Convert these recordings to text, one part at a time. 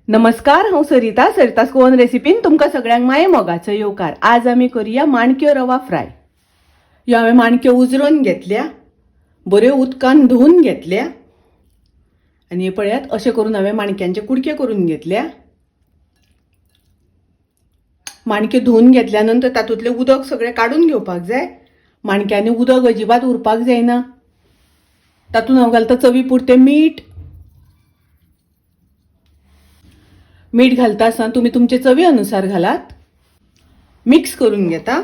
नमस्कार, हांव सरिता. सरितास गोवन रेसिपीन तुमकां सगळ्यांक माये मोगाचो येवकार. आज आमी करुया माणक्यो रवा फ्राय. ह्यो हांवें माणक्यो उजरोवन घेतल्या, बऱ्यो उदकान धुवन घेतल्या आनी हे पळयात अशें करून हांवें माणक्यांचे कुडके करून घेतल्या. माणक्यो धुवन घेतल्या नंतर तातूंतलें उदक सगळें काडून घेवपाक जाय. माणक्यांनी उदक अजिबात उरपाक जायना. तातूंत हांव घालता चवी पुरतें मीठ. मीठ घालता आसतना तुमी तुमचे चवी अनुसार घालात. मिक्स करून घेता.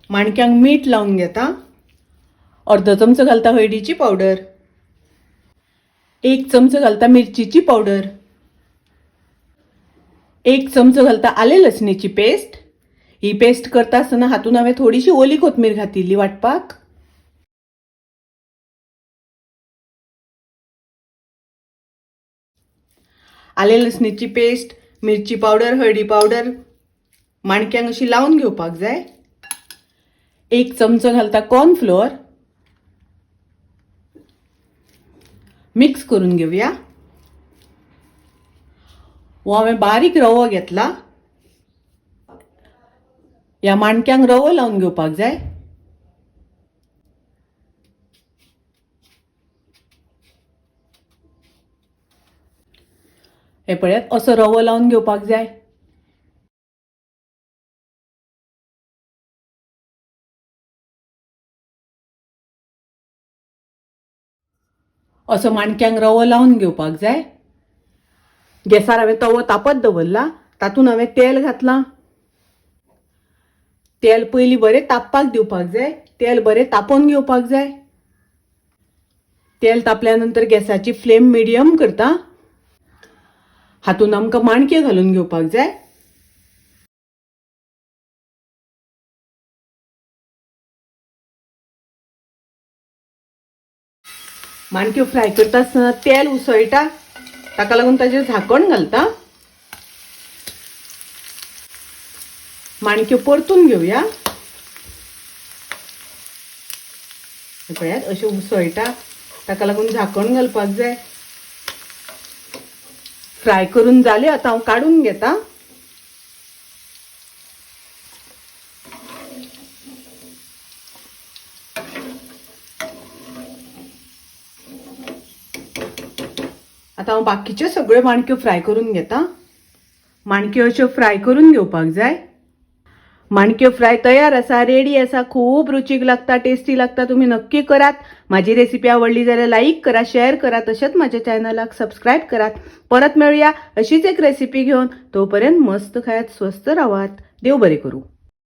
माणक्यांक मीठ लावन घेता. अर्दो चमचो घालता हळदीची पावडर, 1 चमचो घालता मिरचीची पावडर, 1 चमचो घालता आले लसणीची पेस्ट. ही पेस्ट करता आसतना हातून हांवें थोडीशी ओली कोथमीर घातिल्ली वांटपाक. आले लसणीची पेस्ट, मिरची पावडर, हळदी पावडर माणक्यांक अशी लावन घेवपाक जाय. 1 चमचो घालता कॉर्नफ्लोअर. मिक्स करून घेवया. हो हांवें बारीक रवो घेतला. ह्या माणक्यांक रवो लावन घेवपाक जाय. हे पळयात असो रवो लावन घेवपाक जाय. असो माणक्यांक रवो लावन घेवपाक जाय. गॅसार हांवें तवो तापत दवरला. तातूंत हांवें तेल घातलां. तेल पयलीं बरें तापपाक दिवपाक जाय. तेल बरें तापोवन घेवपाक जाय. तेल तापल्या नंतर गॅसाची फ्लेम मिडियम करता. हातूंत आमकां माणक्यो घालून घेवपाक जाय. माणक्यो फ्राय करता आसतना तेल उसळटा, ताका लागून ताचेर झाकण घालता. माणक्यो परतून घेवया. पळयात अशें उसळटा, ताका लागून झाकण घालपाक जाय. फ्राय करून जाले, आतां हांव काडून घेता. आतां हांव बाकीच्यो सगळ्यो माणक्यो फ्राय करून घेता. माणक्यो अश्यो फ्राय करून घेवपाक जाय. माणक्यो फ्राय तयार आसा, रेडी आसा. खूब रुचीक लागता, टेस्टी लागता. तुमी नक्की करात. माझी रेसिपी आवडली जाल्यार लाईक करा, शेअर करा, तशेंच माझ्या चॅनलाक सबस्क्राईब करात. परत मेळुया अशीच एक रेसिपी घेवन. तोपर्यंत मस्त खायात, स्वस्थ रावात. देव बरें करूं.